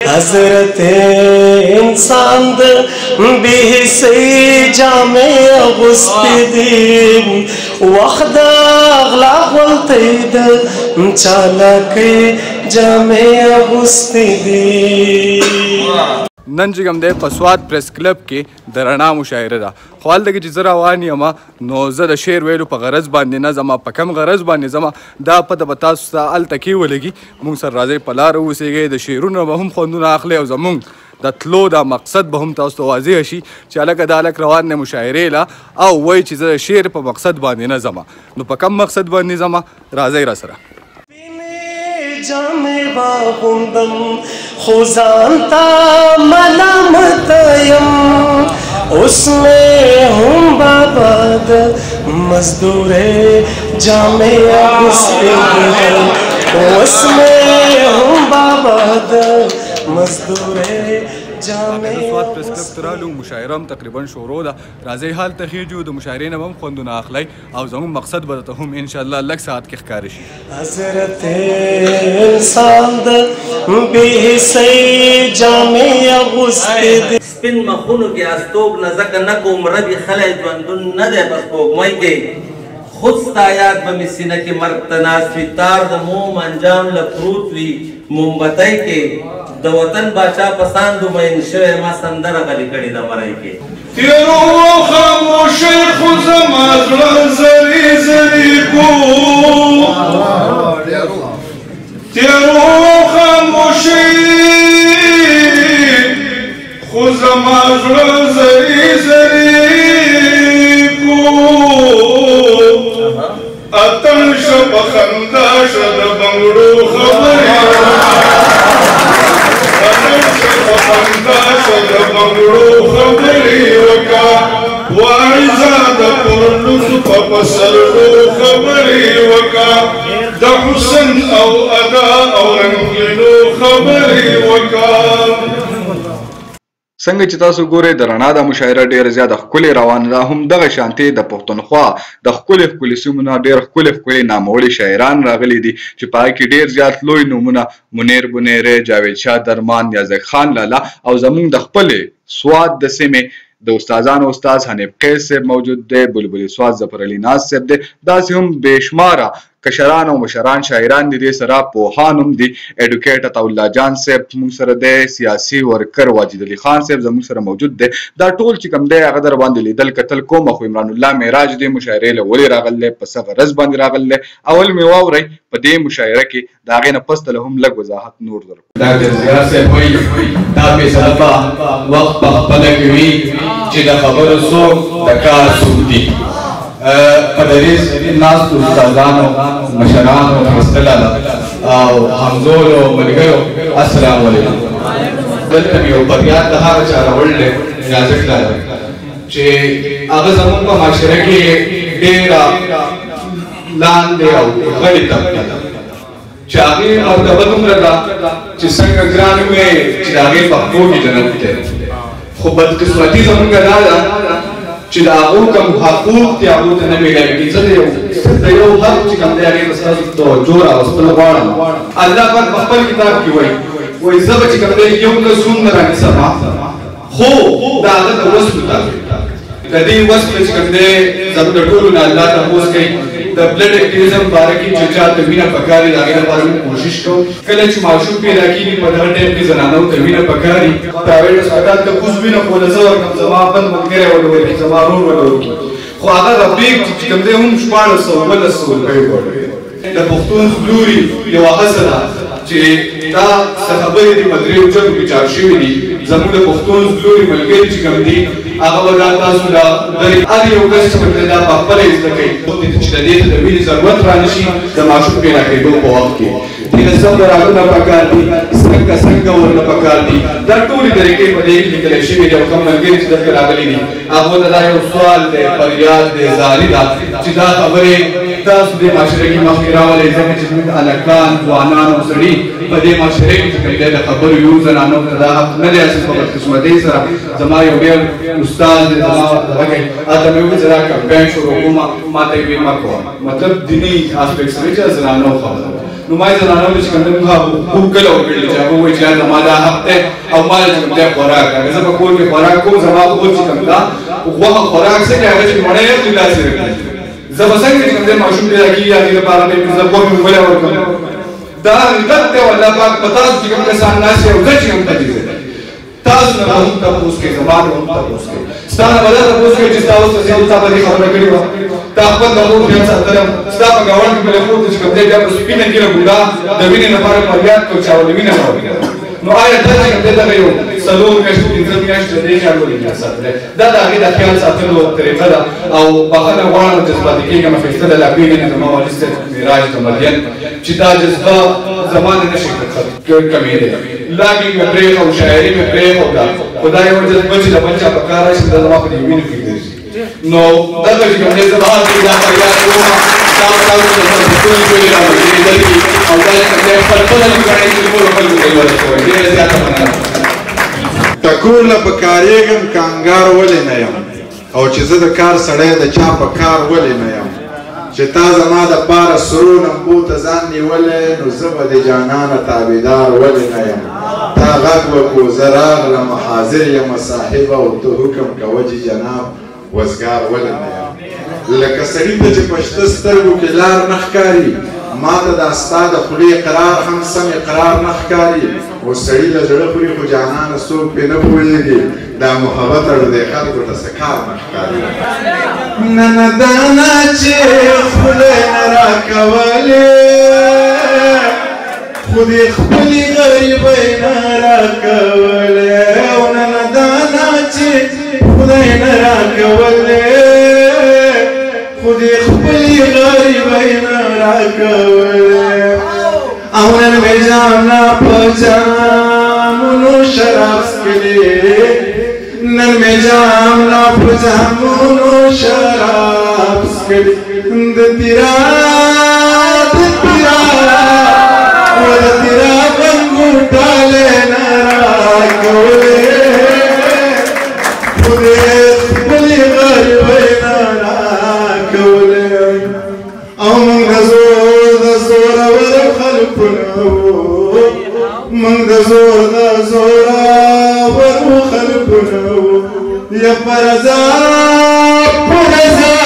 حضرت انسان د بې حسۍ جامې اغوستې دي، وخت د غلا غولتی د چالاکۍ جامې اغوستې دي. نن چې کوم دی په سوات پریس کلب کې د رڼا مشاعره ده، خو هلته کې چې زه روان یم نو زه د شعر ویلو په غرض باندې نه ځم، په کم غرض باندې ځم، دا پته به تاسو ته هلته کې ولګي. موږ سره راځئ، په لاره اوسېږئ، د شعرونو به هم خوندونه اخلئ او زموږ د تلو دا مقصد به هم تاسو ته واضح شي چې هلکه دا هلک روان دی مشاعرې له او وایي چې زه د شعر په مقصد باندې نه ځم، نو په کم مقصد باندې ځم، راځئ را سره. جامې واغوندم خو ځان ته ملامت یم، اوس مې هم بابا د مزدورې جامې اغوستې دي، اوس مې هم بابا د مزدورې جامې. سوات پریس کلب ته رالو، مشاعره هم تقریبا شروع ده، راځئ هلته خېژو، د مشاعرې نه به هم خوندونه اخلئ او زموږ مقصد به درته هم انشاءالله لږ ساعت کې ښکاره شي. حضرت انسان د بې حسۍ جامې اغوستې دي. سپین مخونو کې استوګنه ځکه نه کوم، ربي خلی ژوندون نه دی په سپوږمۍ کې، خود ستا یاد به مې سینه کې مرګ ته ناست وي، تار د موم انجام له پروت وي مومبتۍ کې، د وطن باچا په ساندو مین شوی ما سندره غلې کړې ده مرۍ کې. تیرو خاموشۍ خو زما زړه زري زري کو، تیرو خاموشۍ خو زما زړه زري زري کو، اتڼ شه په خندا شه د بنګړو خبرې، اتڼ شه په خندا شه د بنګړو خبرې وکا، واعظه د پرلوڅو په پسرلو خبرې وکا، د حسن او ادا او رنګینو خبرې وکا. څنګه چې تاسو ګورئ د رڼا دا مشاعره ډېره زیاته ښکلې روانه ده، هم دغه شانتې د پښتونخوا د ښکلې ښکلې سیمو نه ډېر ښکلې ښکلې ناموړي شاعران راغلي دي چې په هغې کې ډېر زیات لوی نومونه منیر بنیری، جاوید شاه درمان، نیازک خان لالا او زموږ د خپلې سوات د سیمې د استادانو استاد حنیف قیس صاحب موجود دی، بلبل سوات ظفر علي ناز صاحب دی، داسې هم بې شماره کشران او مشران شاعران دي، دې سره پوهان هم دي، ایډوکیټ عطاالله جان صاحب موږ سره دی، سیاسي ورکر واجد علي خان صاحب زموږ سره موجود دی. دا ټول چې کوم دی هغه در باندې لیدل کتل کوم. خو عمران الله معراج دې مشاعرې له ولې راغلی، په څه غرض باندې راغلی، اول مې واورئ په دې مشاعره کې، د هغې نه پس ته هم لږ وضاحت نور درکوم. ډاکټر ضیا صاحب وایي دا فیصله به وخت په خپله کوي چې د خبرو څوک د کار څوک دي. په دریځ ناستو استادانو، مشرانو، خستله او همزولو ملګرو، السلام علیکم. دلته مې یو فریاد د هغه چا راوړل دی نیازک لالا چې هغه زموږ په معاشره کې ډېره لاندې او غلې طبقه ده، چې هغې مرتبه دومره ده چې څنګه ګران ووایې چې د هغې په پښو کې جنت دی. خو بدقسمتي زموږ دا ده چې د هغو کوم حقوق دي هغو ته نه میلاویږي. زه د یو حق چې کوم دی هغې ته ستاسو توجه راوستل غواړم. الله پاک په خپل کتاب کې وایي، وایي زه به چې کوم دی یو کس هم نه رانیسم، خو د هغه د وس مطابق، د دې وس نه چې کوم دی زموږ د ټولو نه الله تپوس کوي. د بلډ اکټیویزم باره کې چې چا ته وینه پکار وي د هغې لپاره موږ کوشش کوو. کله چې ماشوم پیدا کېږي په دغه ټایم کې زنانو ته وینه پکار وي، پرایویټ هسپتال ته کوز وینه خو له زه ورکړم، زما بل ملګری ورله ورکړي، زما ورور ورله ورکړي، خو هغه بیګ چې کوم دی هم 1600 1700 روپۍ غواړي. د پښتون ژغوري یوه هڅه ده چې دا څه خبرې دي په دریو ژبو کې چاپ شوي دي. زموږ د پښتون ژغوري ملګري چې کوم دي هغه به دا تاسو له درې هر یو کس چې کوم دی دا په خپله یې زده کوي چې د دې ته د وینې ضرورت رانه شي د ماشوم پیدا کېدو په وخت کې. دې له څومره راګونه پکار دي، څنګه څنګه ورله پکار دي، دا ټولې طریقې په دې کې لیکل شوي دي. او کوم ملګري چې دلته راغلي دي هغو ته دا یو سوال دی، فریاد دی، زاري ده چې دا خبرې تاسو دې معاشرې کې مخکې راولئ، ځکه چې موږ هلکان، ځوانان او سړي په دې معاشرې کې چې کوم دی د خبرو یو زنانو ته دا حق نه دی حاصل. په بدقسمتۍ سره زما یو ډېر استاد دی، زما دغه کوي، هلته مې وویل زه دا کمپین شروع کوم، ما ته یې وویل مه کوه، مطلب دیني اسپیکټ سره چې زنانو خبره ده. نو ما یې زنانو ته چې کوم دی موږ حقوق کله ورکړي چې هغه ووایي چې یار زما دا حق دی او ما له چې کوم دی خوراک راکړه. زه په کور کې خوراک کوم، زما خور چې کوم ده غوښه خوراک څه کوي، هغه چې مڼه یې اخلي لاس یې راکړي. زه به څنګه چې کوم دی ماشوم پیدا کېږي هغې لپاره به زه غوښې ولې ورکړم؟ دا حقیقت دی. او الله پاک په تاسو چې کوم کسان ناست یئ او زه چې کوم ته تاسو نه به هم تپوس کوي، زما نه به هم تپوس کوي، ستا نه به دا تپوس کوي چې ستا اوس ته تا به دې خبره کړې وه، تا خپل د خور خیال ساتلی وم، ستا په ګاونډ کې بلې خور ته چې کوم دی بیا په سپینه ږیره بوډا د وینې لپاره فریاد کوي چې ولې وینه راوړي. نو آیا دا چې کوم دی دغه یو 4 میاشتې 5 میاشتې د دې خیال ولې نه ساتلی؟ دا د هغې د خیال ساتلو طریقه ده. او بخښنه غواړم جذباتي کېږم، ښایسته ده لا پېژنې زما والد صاحب معراج د مدین چې دا جذبه زما نه نه شي کمېدی. لاګي مې پرېښود، شاعري مې پرېښوده، خو دا یوه جذبه چې د بل چا په کار راشي دا زما په دې وینو کې ګرځي. نو دغه چې کوم دی زه به هر دا فریاد کوم، دا به تاسو ته ټولې ټولې راولېږل دي او دا چې کوم دی خپل فضل وګڼئ چې ټولو خلکو ته یې ورسوئ. ډېره زیاته مننه. ټکور له په کارېږم کانګار ولې نه یم، او چې زه د کار سړی د چا په کار ولې نه یم، چې تا زما د پاره سرو لمبو ته ځان نیولی نو زه به د جانانه تابعدار ولې نه یم. تا غږ وکړو زه راغلم حاضر یم صاحبه، او ته حکم کوه چې جناب وزګار ولې نه یم. لکه سړي ته چې په شته سترګو کې لار نه ښکاري، ما ته دا ستا د خولې اقرار هم سم اقرار نه ښکاري. او سړي له زړه خوري خو جانانه څوک پرې نه پوهېږي، دا محبت اړو دی خلکو ته څه کار نه ښکاري. نه نه دا نه چې خولې نه راکولې، خو دې خپلې غریبۍ نه راکولې. او نه نه دا نه چې خدای نه راکولې، خو دې خپلې غریبۍ نه راکولې. او نن مې جام نه په جامونو شراب څښلي، نن مې جام نه په جامونو شراب څښلي. د تیرا د تیرا و د تیرا بنګوټالې نه راکولې، خو دې خپلې غریبۍ نه راکولې. او موږ د زور د زورورو خلکو نه وو، موږ د زور د زورورو خلکو نه وو. یا په رضا په رضا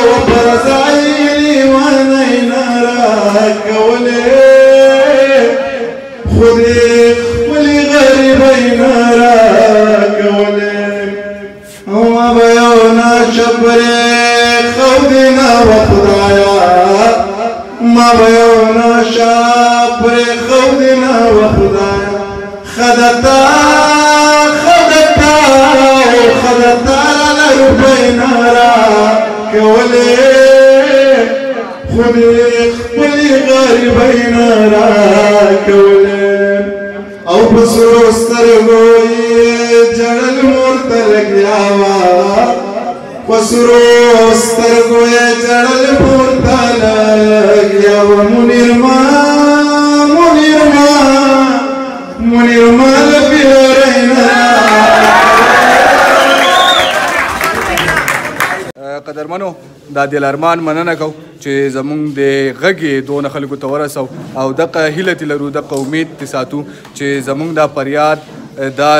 و په رضا یې لیونی نه راکولې، خو دې خپلې غریبۍ نه راکولې. او ما به یو ناشه پرېښودې نه وه خدایا، ما به یو ناشه پرېښودې نه وه خدایا. خدتا خدتا خدتا له روپۍ نه راکولې، خو دې خپلې غریبۍ نه راکولې. او په سرو سترګو یې ژړل مور ته لګیا وه، په سرو سترګو یې ژړل مور ته لګیا وه. منیر ما منیر ما منیر ما له پیرۍ نه. قدرمنو دا دل ارمان مننه کو چې زمونږ د غږ دونه خلکو ته ورسو، او دغه هیله ترې لرو، دغه امید ترې ساتو چې زمونږ دا فریاد دا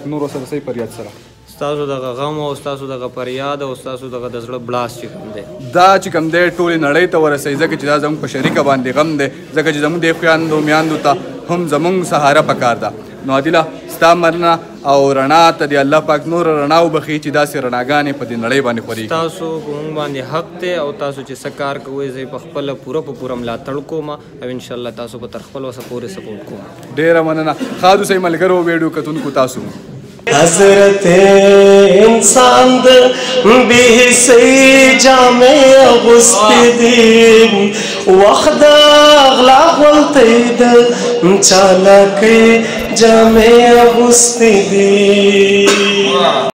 نورو سره صحیح فریاد سره ستاسو دغه غم او ستاسو دغه فریاد او ستاسو دغه د زړه بلاس چې کوم دی دا چې کوم دی ټولې نړۍ ته ورسوي، ځکه چې دا زمونږ په شریکه باندې غم دی، ځکه چې زمونږ د خویندو میندو ته هم زمونږ سهاره پکار ده. نو عادله ستا مننه او رڼا ته دې الله پاک نوره رڼا وبخښي چې داسې رڼاګانې په دې نړۍ باندې خورېږي. ستاسو په موږ باندې حق دی او تاسو چې څه کار کوئ زه یې په خپله پوره په پوره ملاتړ کوم او انشاءالله تاسو به تر خپل وسه پورې سپورټ کوم. ډېره مننه. ښاد اوسئ ملګرو، ویډیو کتونکو تاسو. حضرت انسان د بې حسۍ جامې اغوستې دي، وخت د غلا غولتی د چالاکۍ جامې اغوستې دي.